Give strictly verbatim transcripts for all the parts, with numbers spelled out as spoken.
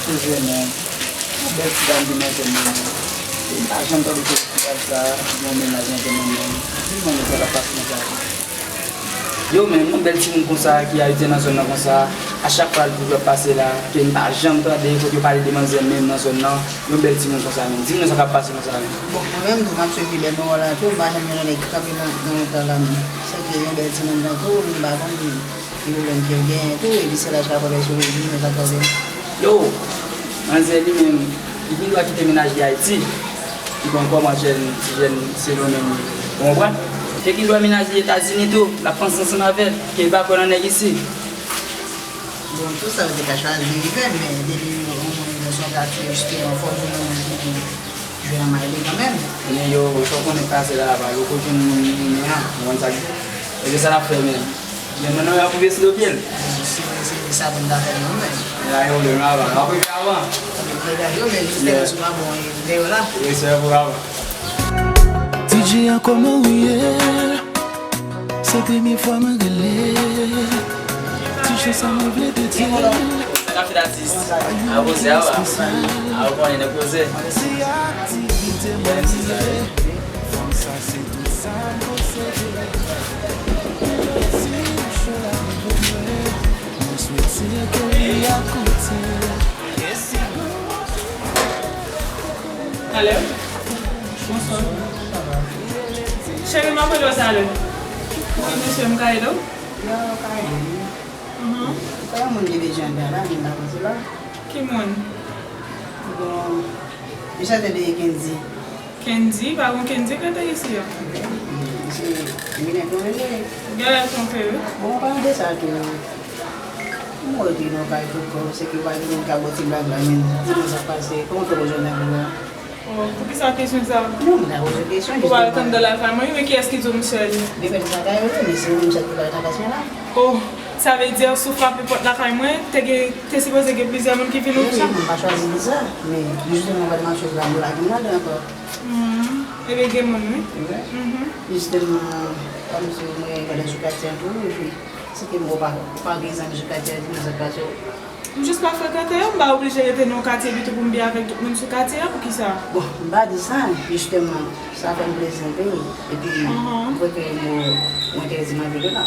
Poze non. Yon bèl ti dam demanzèl menm. E m pa janm tande ke ti dam sa gen yon mennaj nan zòn nan menm. Di m non, sa k ap pase konsa. Yo menm, yon bèl timoun konsa ki ayisyen nan zòn nan konsa, a chak fwa l toujou ap pase la, ke m pa janm tande kote yo pale de manzè menm nan zòn nan, yon bèl timoun konsa menm. Di m non sa k ap pase konsa menm. Bon, mwen menm tou, m ap swiv Gilbert Noir la tou, m pa janm jwenn yon nèg ki kanpe nan, nan wout la la menm. Se ke yon bèl timoun tankou w, m pa konn ki pwoblèm ke l genyen tou, epi se laj k ap fè sou li, di m non sa k pase. Yo, manzè li menm, li gendwa kite mennaj li Ayiti. Li konn kòman jèn, ti jèn se nou menm li. Ou konprann? Te gendwa mennaj li Etazini tou, l ap panse ansanm avè l, ke l pa kwè nan nèg isi. Bon, tout sa yo te ka chwazi rive, men depi yon moun vin sou yon katye, jisteman, fòk gen yon moun ki pou jwe nan may li kanmenm. Men yo, fòk konnen pase la, pa yo kote moun li menm an, ou konn sa k di. E se sa n ap fè menm. Men mwen nan apwouve sou do pye l. Si, si, se sa pou n ta fè nou menm. E la gen pwoblèm la, pa. Apwouve avan. Degaje w, men jis lè sou pa bon, e, lè yo la. Respè pou avan. D J an kòman ou ye? Se premye fwa mwen rele. Ti jan sa mwen vle te di. Sa ka fèt atis. A poze a, a ou konnen nèg poze. Se aktivite mwen ye. Fanm sa se tout sa m posede. Mwen swete ke li akoute. Alo? Bonswa. Cheri, m ap rele w talè. Wi, mesye, m ka ede w? Yo, ka ede m. Mhm. Sa yon moun ki deja antre la, vin la kote la. Ki moun? Bon, li chante de Kendy. Kendy? Pa gon Kendy k rete isi a? Misye, li vin twonpe, wi. Genlè l twonpe, wi. Bon, an palan de sa tou, m wè w te nan kay tout kò, se ke w pa gen moun k ap ba w ti blag la, men di m sa k pase, kòman w fè pou jwenn nèg ou a? Oh, poukisa kesyon sa? Non, m ta poze w kesyon, jistèman. Ou pa ret anndan lakay mwen, wi, men kiyès ki di w m sèl? Depi sa ka yo, men se ou menm sèl ki pa ret nan kay mwen la. Oh, sa vle di si w frape pòt lakay mwen, te gen, te sipoze gen plizyè moun ki vin ouvri? Non, sa, mwen pa chwazi di sa, men jistèman, w pa t machòz la, m pa gen ladan ankò. Hmm, ebyen, gen moun, wi. Wi. Mhm. Jistèman, kòmsi mwen gade sou katye an tou, epi si ke m wè w pa, w pa gen zanmi sou katye an, di m sa k pase w. M jis pa frekante yo, m pa oblije rete nan yon katye epi tou pou m byen avèk tout moun sou katye a, poukisa? Bon, m pa di sa, jistèman, sa fè m plezi anpil, epi m prefere m, ou enterese m avèk yo la.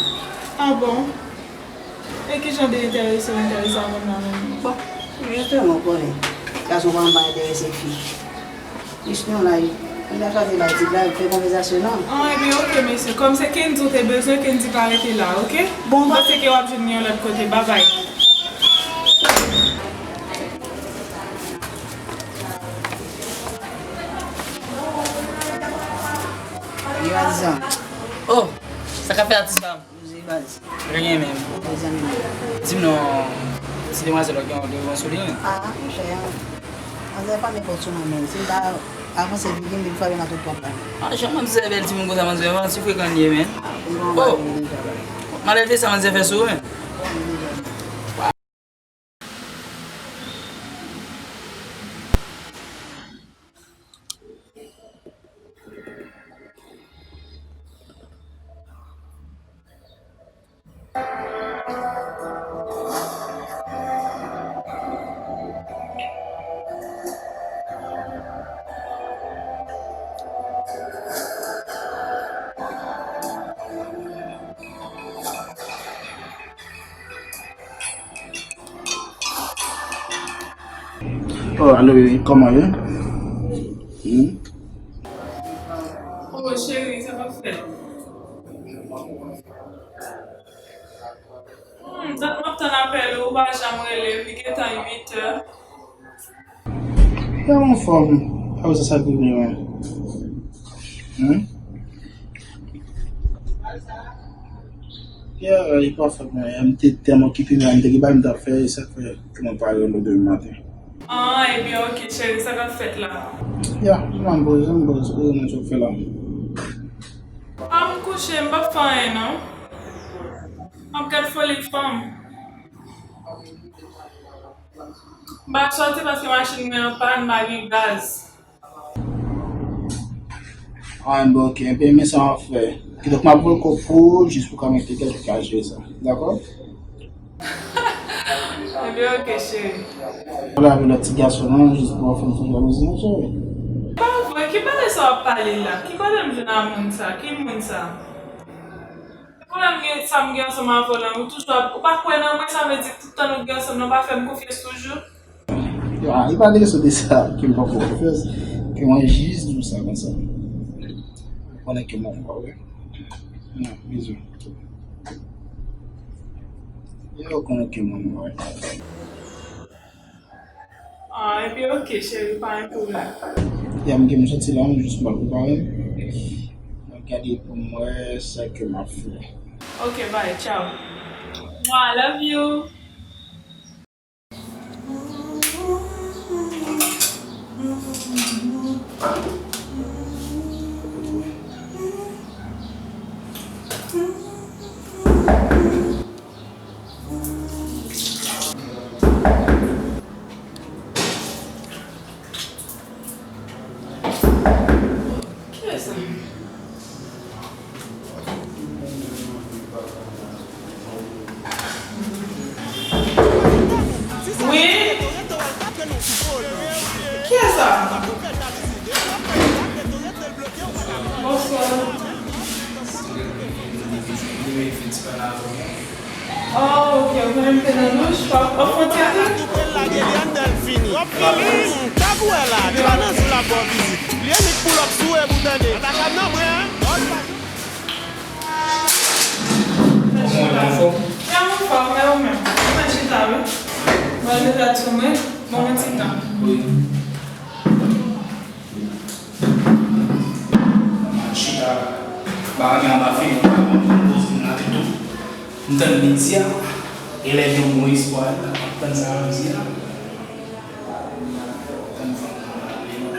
Ah bon? E ki jan de enterese w enterese avè m la menm? Bon, jistèman, ou konnen, gason pa anba enterese fi. Jistèman la, m ta chwazi bay ti blag, fè konvèsasyon non. Ah, ebyen, oke, mesye. Kòm se Kendy w te bezwen, Kendy ka rete la, oke? Bon, m panse ke w ap jwenn li yon lòt kote. Babay. Yo, Azan. Oh, sa k ap fèt atis pa m? Poze baz. Anyen menm. Mezanmi. Di m non, ti demwazèl la gen yon devan sou li, wi. Ah, monchè, manzè pa nenpòt sou mwen menm. Si m pa avanse vit, vin frape m a tout pòt la. Ah, jan manzè bèl timoun konsa, manzè, manzè frekan li ye, men. Ah, m gon bagay deja la. Malè de sa manzè fè sou ou, men. Oh, alo, wi, kòman ye? Hmm? Oh, cheri, sa k ap fèt? Hmm, dat m ap tann apèl ou, ou pa janm rele, li gentan uit è. Ya, m anfòm. Apre sa, sa k rive mwen? Hmm? Ya, e pa fòt mwen. M te tèlman okipe, men m te gen bagay m t ap fè, e sa k fè ke mwen pa rele w demen maten. Ah, ebyen, oke, cheri, sa k ap fèt la? Ya, m la, m poze, m poze, ou menm sa w fè la? Ah, m kouche, m p ap fè anyen, non. M ap gad foli fanm. M pa sòti paske machin mwen an pàn, m pa gen gaz. Ah, bon, ok. Enben, men sa m ap fè. Kidonk, m ap voye kòb pou ou, jis pou w ka mete kèk jou ka jere sa. Dakò? Ebyen, oke, cheri. Ou lave lòt ti gason nan, jis pou w fè m fè jalouzi, non, cheri. Pa vre, ki bagay sa w ap pale la? Ki kote m jwenn a moun sa? Ki moun sa? Ki pwoblèm gen, sa m gen ansanm avè w la? Ou toujou ap, ou pa kwè nan mwen, sa vle di tout tan nou gen ansanm nan, ou pa fè m konfyans toujou? Yo, ah, e pa de kesyon de sa ke m pa fè w konfyans, ke mwen jis di w sa konsa. Ou konnen ke mwen, pa vre? Non, bizou. Yo konnen ke mwen, mwen. Ah, ebyen, oke, cheri, pa gen pwoblèm. Ya, m gen m soti la, m jis pral prepare m. Mwen gade pou m wè sa ke m ap fè. Oke, bye, ciao. Mwa, love you. Kiyès sa? Wi? Kiyès sa? Bonswa. Oh, ok, ou konnen m te nan douch, w ap, w ap fè yon ti atak? Tou prè l lage li anndan l fini. W ap fini. Sa pou wè la, li pa nan jou l ap ba w vizit. Li annik pull up sou ou epi w tande. Ataka m nan mwen, en. Kòman w ye, anfòm? Mwen anfòm, e ou menm? Mwen chita, wi. Mwen mete tèt sou mwen, ban mwen ti tan. Wi. Mwen chita, bagay anba fenèt la, mwen poze m la tou. M tann midi a, elèv yo bon espwa, m ap tann sa yo di a. Tann fanm nan la, men non.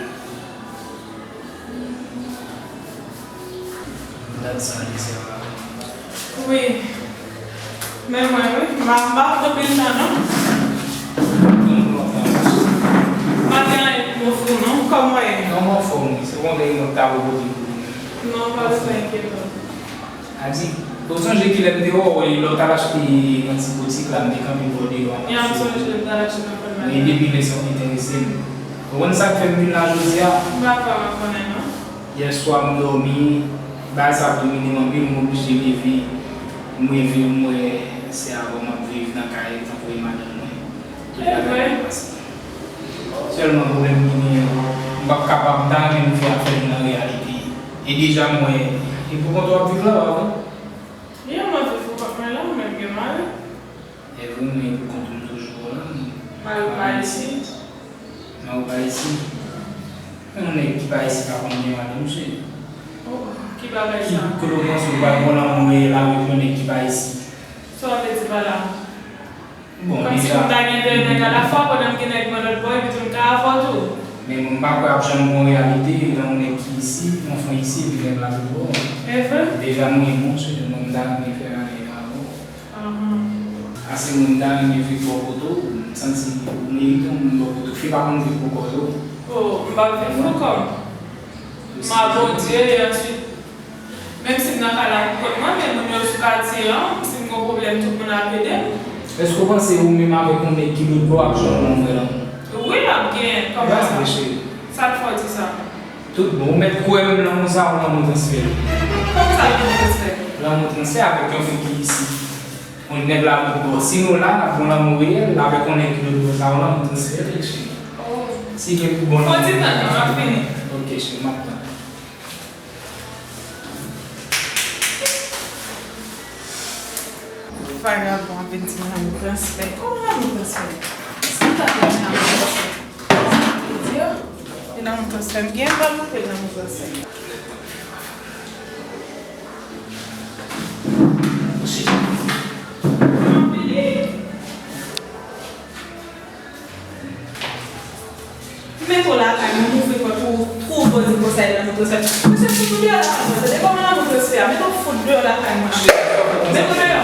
Dat sa li se la. Wi. Men mwen, wi. M pa, m pa pran anpil tan, non. M pa gen anyen pou m ofri w, non. Kòman w ye? Non, m anfòm, wi. Se yon de yon tab ou pote pou ou. Non, pa bezwen enkyete w. A di, ou sonje kilè m te wè w, lè w t al achte nan ti boutik la, m te kanpe bò deyò a. Ya, m sonje, m t al achte nan fèmay la. Men depi lè sa w enterese m. Ou konn sa k fè m vin la jodi a? M pa vrèman konnen, non. Yèswa m dòmi, bagay sa domine m anpil, m oblije leve. M leve, m wè se avè w m ap viv nan kay tankou e madanm mwen. Tout bagay byen pase. Sèlman pwoblèm ki genyen, m p ap kapab, m ta renmen nou fè afè nou nan reyalite. E deja m wè, e poukont ou ap viv la, pa vre? Byen, mwen viv poukont mwen la, mwen gen mari. E vre, mwen poukont m toujou la. Mari w pa isit? Mari w pa isit? Men yon nèg ki pa isit pa konn gen madanm, mesye. Oh, ki bagay sa? Ki kote w panse w pral gen lanmou reyèl avèk yon nèg ki pa isit? Sa w vle di pa la? Bon, kòmsi deja, m ta gen de nèg alafwa, pandan m gen nèg mwen lòt bò, epi tou m ka avè w tou. Men mwen m pa kwè ap janm gen yon reyalite, lè yon nèg ki isit, yon fanm isit, epi nèg la lòt bò. E vre? Deja mwen, bon, se mwen m ta renmen fè anyen avè w. Ahan. Ase mwen m ta renmen viv bò kote w, m santi ou merite yon moun bò kote w. Fi pa konn viv pou kò yo. Oh, m p ap viv pou kò m. M a Bondye, e answit, menm si m nan kay la pou kont mwen, men moun yo sou katye an, si m gen yon pwoblèm, tout moun ap ede m. Èske w panse ou menm avèk yon nèg ki lòt bò ap jwenn yon vrè lanmou? Wi, l ap genyen. Kòman sa? Sa k fè w di sa? Tout bon, ou mèt kwè menm lanmou sa, yon lanmou transfere. Kòman sa, lanmou transfere? Lanmou transfere avèk yon fi ki isit. Yon nèg la lòt bò. Si nou la, n ap gen lanmou reyèl, avèk yon nèg ki lòt bò, sa yon lanmou transfere, cheri. Oh. Si gen pou bon lanmou. Fò w di tann, m ap vini. Ok, cheri, m ap tann. Vagabon ap vin di m lanmou transfè. Kòman lanmou transfè? Si m ta konn lanmou transfè. Sa vle di, e lanmou transfè, m gen pral montre l lanmou transfè. Mete w lakay mwen, m ouvri pòt pou ou, twouve w di konsa e lanmou transfè. Mesye, fout ou deyò lakay mwen, tande kòman lanmou transfè a, mete w fout deyò lakay mwen. Mete w deyò.